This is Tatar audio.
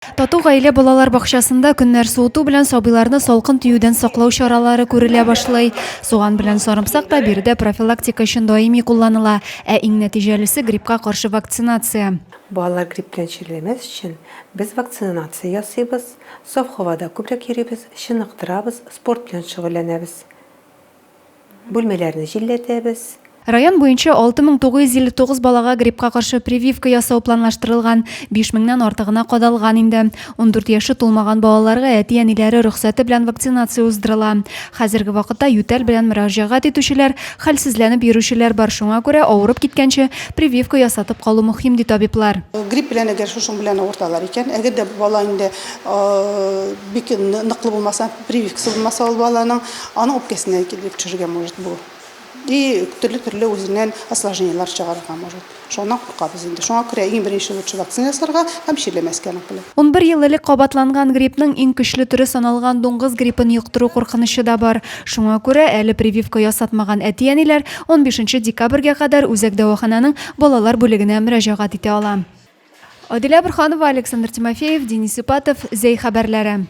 Тату гаилә балалар бакчасында көннәр суыту белән сабыйларны салкын тиюдән саклау чаралары күрелә башлый. Суган белән сарымсак та биредә профилактика өчен даими кулланыла. Ә иң нәтиҗәлесе, гриппка каршы вакцинация. Балалар грипп белән чирләмәс өчен без вакцинация ясыйбыз, саф һавада күбрәк йөрибез, чыныктырабыз, спорт белән шөгыльләнәбез. Бүлмәләрне җилләтәбез. Район буенча 6959 балага гриппка каршы прививка ясау планлаштырылган, 5 меңнән артыгына кадалган инде. 14 яше тулмаган балаларга әти-әниләре рөхсәте белән вакцинация уздырыла. Хәзерге вакытта ютәл белән мөрәҗәгать итүчеләр, хәлсезләнеп йөрүчеләр бар, шуңа күрә авырып киткәнче прививка ясатып калу мөһим, ди табиблар. Грипп белән әгәр шушың белән авырталар икән, әгәр дә бала инде бик ныклы булмаса, Прививкасы булмаса ул баланың, аның үпкәсенә килеп төшергә может бу. И төрле-төрле үзеннән осложнениеләр чыгарырга может. Шуннан куркабыз инде. Шуңа күрә иң беренче лучше вакцина ясарга һәм чирләмәскә аның белән. 11 ел элек кабатланган гриппның иң көчле төре саналган дуңгыз гриппын йоктыру куркынычы да бар. Шуңа күрә әле прививка ясатмаган әти-әниләр унбишенче декабрьгә кадәр үзәк дәваханәнең балалар бүлегенә мөрәҗәгать итә ала. Адилә Борһанова, Александр Тимофеев, Денис Ипатов, Зәй хәбәрләре.